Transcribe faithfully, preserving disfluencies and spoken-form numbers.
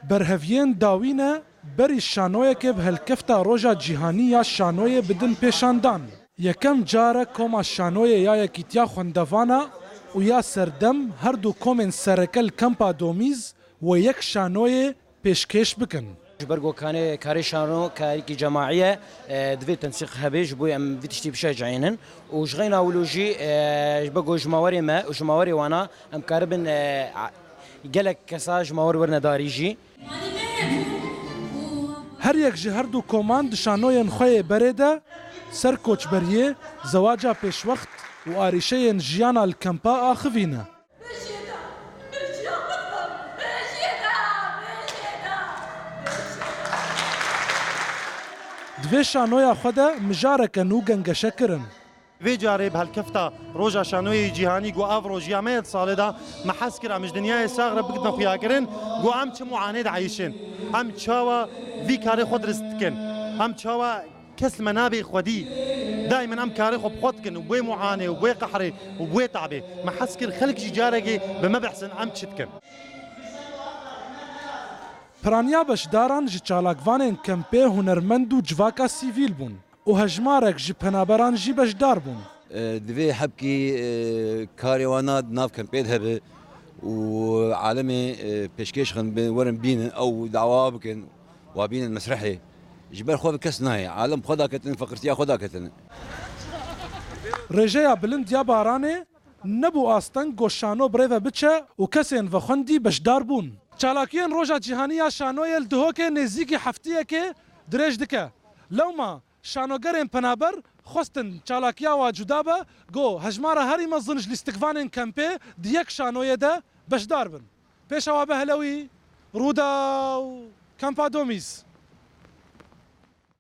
Berheviyên dawî ne berî şanoyekê bi helkefta Roja Cîhanî ya Şanoyê bidin pêşandan. Yekem car e Koma Şanoyê ya Yekîtiya Xwendevana û ya Serdem her du komên sereke li Kempa Domîz wê yek şanoyê pêşkêş bikin. Ji ber ku kanê, karê şano karîkî cemaî ye, e, divê tensîq hebe, ji bo em vî tiştî bişeceyînin. Û ji xeyna wilo jî, e, ji ber ku jimawerê me û jimawerê wana em karibin, e, a-, gelek kesa jimawer werine darî jî. Her yek ji her du koman di şanoyên xwe yê berê de ser koçberiyê, zewaca pêşwext û arîşeyên jiyana li kempa axivîne. Di vê şanoya xwe de mijareke nû gengeşe kirin. Vê carê bi helkefta Roja Şanoyê Cîhanî ku ev roj ya me ye di salê de, me hez kir em ji dinyayê sax re bigihine xuyakirin ku em çi muanê dieyşin. Em çawa vî karê xwe dirist dikin. Em çawa kes li me nabê xwedî. Daîmen em karê xwe bi xwe dikin û bi wê muanê û bi wê qehrê û bi wê tabê. Me hez kir xelk jî carekê bi me behsin em çi dikin. Piraniya beşdaran ji çalakvanên kempê hunermend û civaka sivîl bûn û hejmarek ji penaberan jî beşdar bûn. E, divê hebkî, e, karê wana di nav kempê de hebe û alemê, e, pêşkêş xin bi werin bînin, ew dawa bikin, wa bînin mesrehê. Ji ber xwe bi kes nayê. Alem xwe daketin, feqirtiya xwe daketin. Rêjeya bilind ya baranê nebû asteng ku şano birêve biçe û kesên vexwendî beşdar bûn. Çalakiyên Roja Cîhanî ya Şanoyê li Duhokê nêzîkî heftiyekê dirêj dike. Lewma şanogerên penaber xwestin çalakiya wa cuda be, ku hejmara herî mezin ji lîstikvanên kempê di yek şanoyê de beşdar bin. Pêşewa Behlewî, Rûdaw, Kempa Domîz.